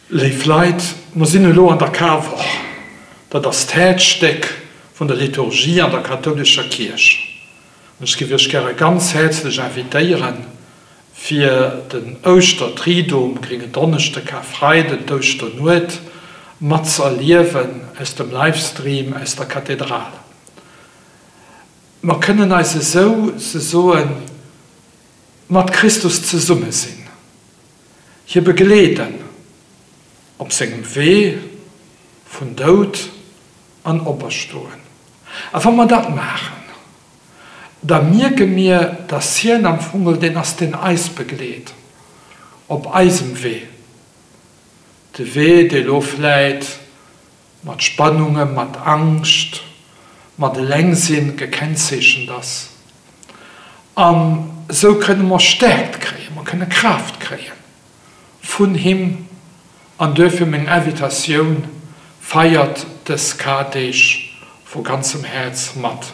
Léif Leit, mer sinn elo an der Karwoch. Dat ass d'Häerzstéck vun der Liturgie an der kathoulescher Kierch. An ech géif Iech gäre ganz häerzlech invitéieren, fir den Ouschtertriduum, Gréngedonneschde, Karfreiden, d'Ouschternuet, mat ze erliewen aus dem Livestream aus der Kathedral. Mer kënnen eis esou ze soen mat Christus zesumme sinn. Hie begleeden op sengem Wee vun Doud an Operstoen. A wa mer dat maachen, da mierke mir, dass hien am Fong deen ass, deen eis begleet op eisem Wee, de Wee, dee lo vläit mat Spannungen, mat Angscht, mat Elengsinn gekennzeechent ass. An esou kënne mer Stäerkt kréien, mer kënne Kraaft kréie vun him. An duerfir meng Invitatioun, Feiert dës Kardeeg vu ganzem Häerz mat.